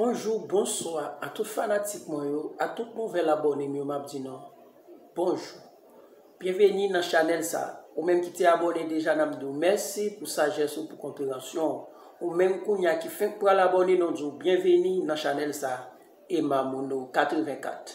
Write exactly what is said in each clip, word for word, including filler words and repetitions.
Bonjou, bonswa a tout fanatik mwen yo, a tout nouvèl abòne m yo, m ap di nou bonjou. Byenveni nan chanèl sa. Ou menm ki te abòne deja, n ap di w mèsi pou sajès ou, pou konpreyansyon w. Ou menm kounye a ki fenk pral abòne, nou di w byenveni nan chanèl sa, Emma Mono katrevenkat.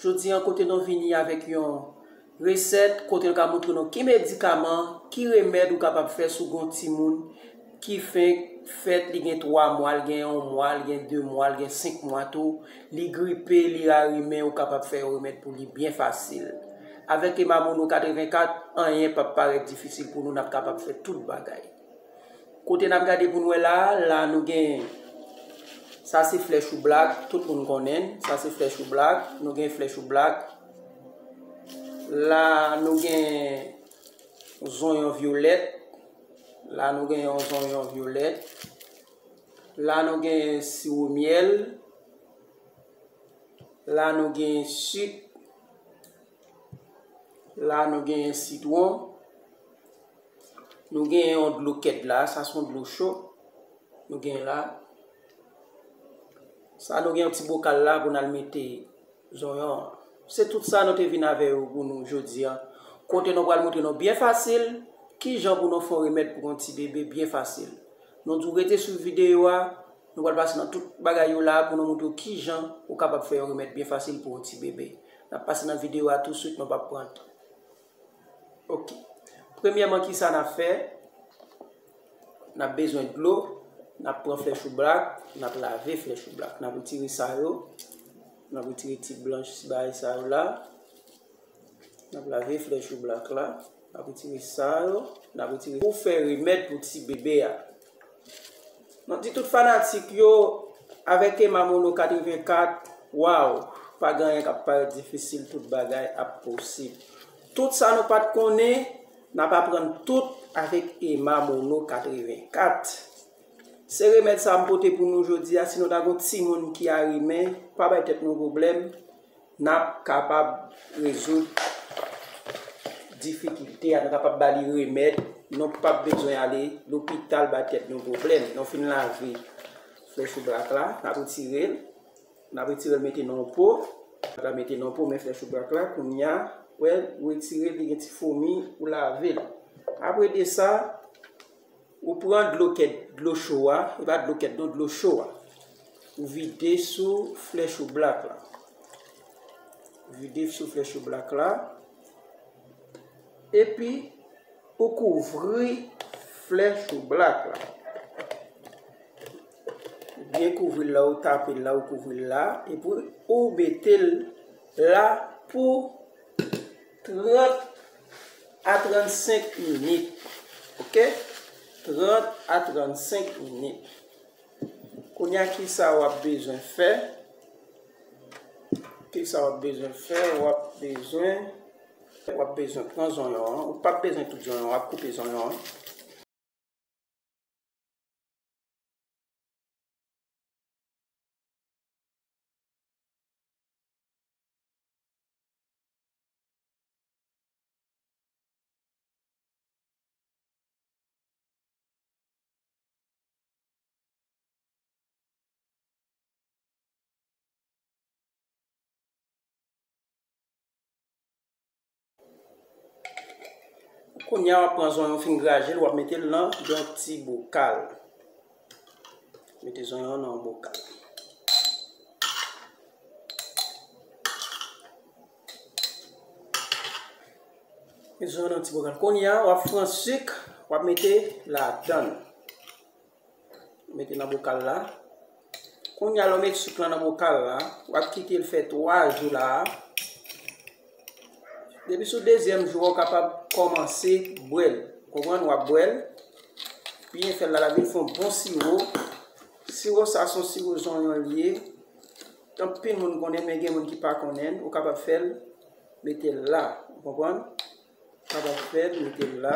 Jodi an, kote nou vini avèk yon resèt, kote nou ka montre nou ki medikaman, ki remèd ou kapab fè si w gen yon timoun ki fenk fèt, li gen twa mwa, li gen yon mwa, li gen de mwa, li gen senk mwa tou, li gripe, li arimen, ou kapab fè yon remèd pou li byen fasil. Avèk Emma Mono katrevenkat, anyen p ap parèt difisil pou nou, n ap kapab fè tout bagay. Kote n ap gade pou n wè la, la nou gen, sa se flè chou blak, tout moun konnen, sa se flè chou blak, nou gen flè chou blak. La nou gen zonyon vyolèt, la nou gen yon zonyon vyolèt, la nou gen siwo myèl, la nou gen sik, la nou gen sitwon, nou gen yon dlo kèd la, sa se yon dlo cho nou gen la. Sa nou gen yon ti bokal la pou n al mete zonyon an. Se tout sa nou te vin avè yo pou nou jodi an. Kote nou pral montre nou byen fasil kijan pou nou fè yon remèd pou yon ti bebe byen fasil. Nou di w rete sou videyo a, nou pral pase nan tout bagay yo la pou nou montre w kijan ou kapab fè yon remèd byen fasil pou yon ti bebe. N ap pase nan videyo a touswit, nou p ap pran tan. Ok. Premyèman, ki sa n ap fè? N ap bezwen dlo, n ap pran flè chou blak, n ap lave flè chou blak. N ap retire sa yo, n ap retire ti blanch, ti bagay sa yo la. N ap lave flè chou blak la, n ap retire sa yo, n ap retire pou fè remèd pou ti bebe a. Nou di tout fanatik yo, avèk Emma Mono katrevenkat, waw, pa gen anyen k ap parèt difisil, tout bagay ap posib. Tout sa nou pa t konnen, n ap aprann tout avèk Emma Mono katrevenkat. Se remèd sa m pote pou nou jodi a, si nou ta gen yon timoun ki arimen, pa bay tèt nou pwoblèm, n ap kapab rezoud difikilte a, nou kapab ba li remèd, nou p ap bezwen ale lopital bay tèt nou pwoblèm. Nou fin lave flè chou blak la, n ap retire l, n ap retire l mete nan yon po, n ap mete nan yon po, men flè chou blak la, kounye a, wè, ou retire l, li gen ti fomi, ou lave l. Apre de sa, ou pran dlo kèd, dlo cho a, e pa dlo kèd non, dlo cho a. Ou vide sou flè chou blak la. Vide sou flè chou blak la. Epi, ou kouvri flè chou blak la. Ou byen kouvri l la, ou tape l la, ou kouvri l la. Epi, ou mete l la pou trant a trannsenk minit. Ok? Trant a trannsenk minit. Kounye a, ki sa w ap bezwen fè? Ki sa w ap bezwen fè? W ap bezwen, w ap bezwen pran zonyon an. Ou p ap bezwen tout zonyon an, w ap koupe zonyon an. Kounye a, w ap pran zonyon fin graje l, w ap mete l nan yon ti bokal. Mete zonyon an nan yon bokal. Mete zonyon an nan yon ti bokal. Kounye a, w ap pran sik, w ap mete ladan l. Mete nan bokal la. Kounye a, lè w met sik lan nan bokal la, w ap kite l fè twa jou la. Depi sou dezyèm jou a, w kapab kòmanse bwè l. Konprann? W ap bwè l. Byen fè l la, l ap vin fè yon bon siwo. Siwo sa, se yon siwo zonyon li ye. Anpil moun konnen, men gen moun ki pa konnen. Ou kapab fè l, mete l la. Ou konprann? Kapab fè l, mete l la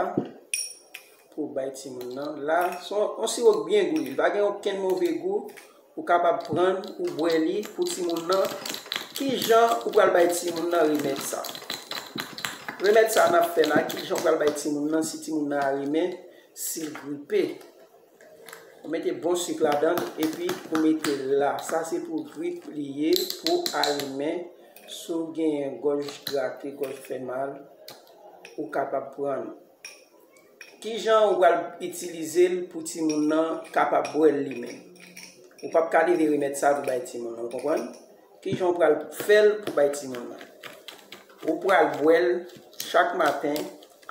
pou bay timoun nan. La, se yon, yon siwo k byen gou, li pa gen okenn move gou. Ou kapab pran, ou bwè li pou timoun nan. Kijan ou pral bay timoun nan remèd sa? Remèd sa n ap fè la, kijan ou pral bay timoun nan si timoun nan arimen, si l gripe? Ou mete bon sik ladan l epi ou mete l la. Sa se pou grip li ye, pou arimen. Si w genyen gòj grate, gòj fè mal, ou kapab pran l. Kijan ou pral itilize l pou timoun nan kapab bwè l li menm? Ou p ap ka leve remèd sa pou bay timoun nan, ou konprann? Kijan ou pral fè l pou bay timoun nan? Ou pral bwè l chak maten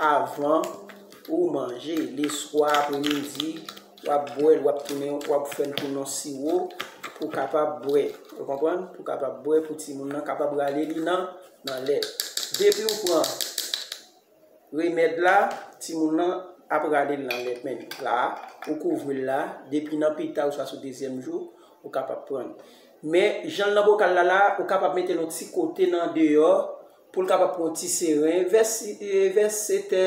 avan ou manje, leswa, apremidi, w ap bwè l, w ap tounen, w ap fè l tounen yon siwo pou w kapab bwè. Ou konprann? Pou w kapab bwè, pou timoun nan kapab rale li nan, nan lèt. Depi ou pran remèd la, timoun nan ap rale l nan lèt, men la, ou kouvri l la, depi nan pita oswa sou dezyèm jou, ou kapab pran l. Men, jan l nan bokal la la, ou kapab mete l yon ti kote nan deyò, pou l kapab pran yon ti seren. Vè si-, e, vè setè,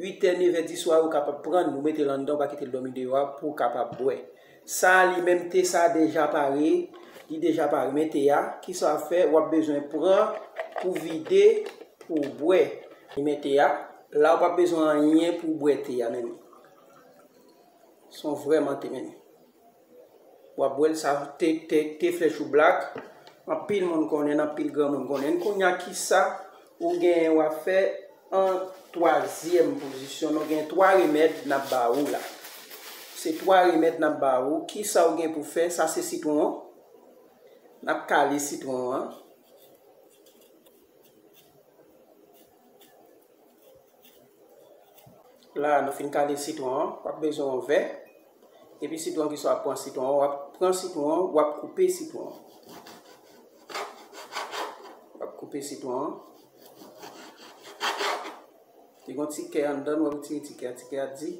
uitè, nevè di swa, ou kapab pran l, ou mete l anndan, ou pa kite l dòmi deyò a, pou w kapab bwè. Sa, li menm, te sa deja pare, li deja pare. Men te a, kisa w ap fè? W ap bezwen pran pou vide, pou w bwè. Li men te a, la ou p ap bezwen anyen pou w bwè te a, men li. Se yon vrè mantè, men li. W ap bwè l, sa te, te, te flèch ou blak. Anpil moun konnen, anpil granmoun konnen. Kounye a, kisa ou genyen w ap fè an twazyèm pozisyon? Nou gen twa remèd n ap ba ou la. Se twa remèd n ap ba ou. Kisa ou gen pou fè? Sa se sitwon an. N ap kale sitwon an. La, nou fin kale sitwon an, w ap bezwen yon vè. Epi sitwon ki sa w ap pran sitwon an, w ap pran sitwon an, w ap koupe sitwon an. W ap koupe sitwon an. Li gen yon ti kè anndan, w ap retire ti kè a, ti kè a di.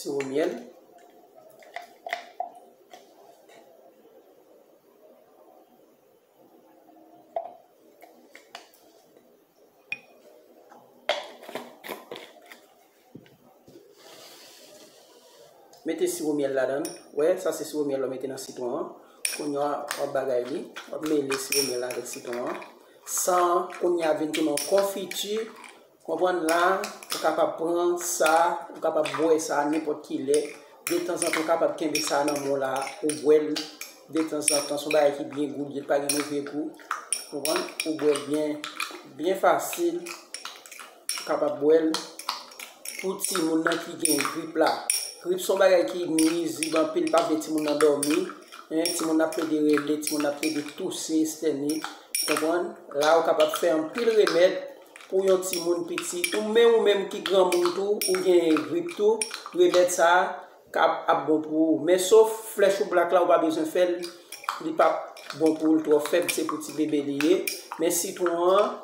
Siwo myèl. Mete siwo myèl ladan l. Wè, sa se siwo myèl w ap mete nan sitwon an. Kounye a, w ap bagay li. W ap mele siwo myèl la avèk sitwon an. San kounye a vin tounen yon konfiti. Konprann la, ou kapab pran sa, ou kapab bwè sa nenpòt ki lè. Detanzantan, ou kapab kenbe sa nan men w la, ou bwè l detanzantan. Se yon bagay ki byen gou, li pa gen move gou. Konprann? Ou bwè l byen, byen fasil. Ou kapab bwè l pou timoun nan ki gen grip la. Grip se yon bagay ki nwizib anpil, pa vle timoun nan dòmi. Hein, timoun nan ap plede rele, timoun nan ap plede touse, estène. Konprann? La, ou kapab fè anpil remèd pou yon timoun piti, ou menm, ou menm ki granmoun tou, ou genyen grip tou, remèd sa a k ap, ap bon pou ou. Men sof flèch ou blak la, ou pa bezwen fè l, li p ap bon pou ou, l twò fèb, se pou ti bebe li ye. Men sitwon an,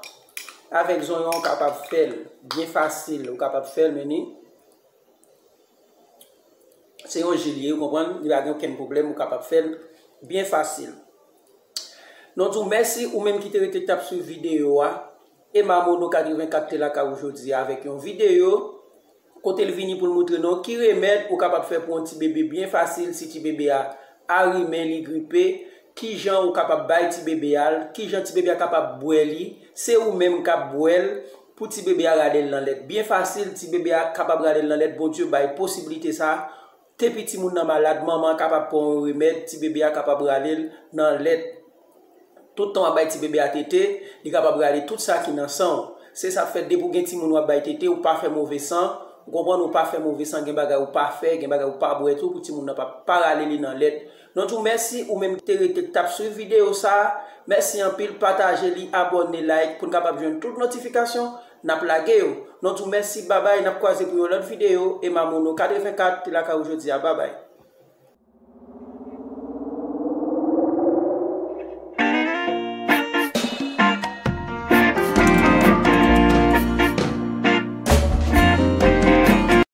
avèk zonyon, ou kapab fè l byen fasil, ou kapab fè l, men ni. Se yon ji li ye, ou konprann? Li pa gen okenn pwoblèm, ou kapab fè l byen fasil. Nou di w mèsi, ou menm ki te rete k t ap swiv videyo a. Emma Mono katrevenkat te lakay ou jodi a avèk yon videyo kote l vini pou l moutre nou ki remèd ou kapab fè pou yon ti bebe byen fasil si ti bebe a arimen, li gripe, kijan ou kapab bay ti bebe a l, kijan ti bebe a kapab bwè li, se ou menm k ap bwè l, pou ti bebe a rale l nan lèt. Byen fasil, ti bebe a kapab rale l nan lèt, Bondye bay posiblite sa a. Depi timoun nan malad, manman an kapab pran yon remèd, ti bebe a kapab rale l nan lèt. Tout tan w ap bay ti bebe a tete, li kapab rale tout sa ki nan san w. Se sa k fè depi w gen timoun w ap bay tete, ou pa fè move san, ou konprann, ou pa fè move san, gen bagay ou pa fè, gen bagay ou pa bwè tou pou timoun nan pa, pa rale li nan lèt. Nou di w mèsi, ou menm ki te rete k t ap swiv videyo sa a. Mèsi anpil, pataje li, abòne, like pou n kapab jwenn tout notifikasyon n ap lage yo. Nou di w mèsi, babay, n ap kwaze pou yon lòt videyo. Emma Mono katrevenkat te lakay ou jodi a, babay.